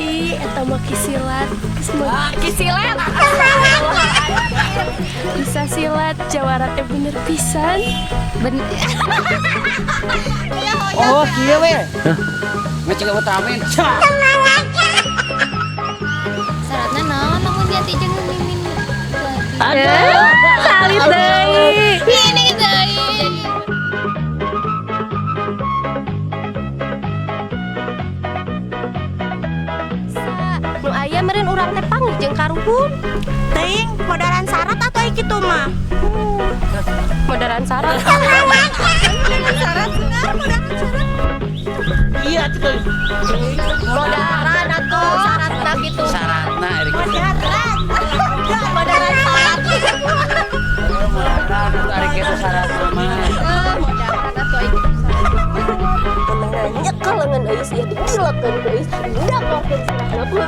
Ih, eta mah kisilat. Kisilat. Bisa silat jawara teh bener pisan. Ben. Oh, kieu we. Ngecek Ultraman. Syaratna naon lamun dianti jeung mimin. Aduh, salit deui. Ini deui. Nu aya meureun urang teh panggih jeung karuhun. Teuing modaran syarat atau kitu mah? Modaran syarat. Modaran syarat benar, modaran syarat. Iya, tuh. Modaran atuh syaratna kitu. Syaratna Erik. Modaran. Modaran syarat. Modaran atuh ari kitu syaratna mah. Modaran atuh ai kitu syaratna. Nyekel lengan Euis ya digilakeun ku Euis. Dakorkeun syaratna.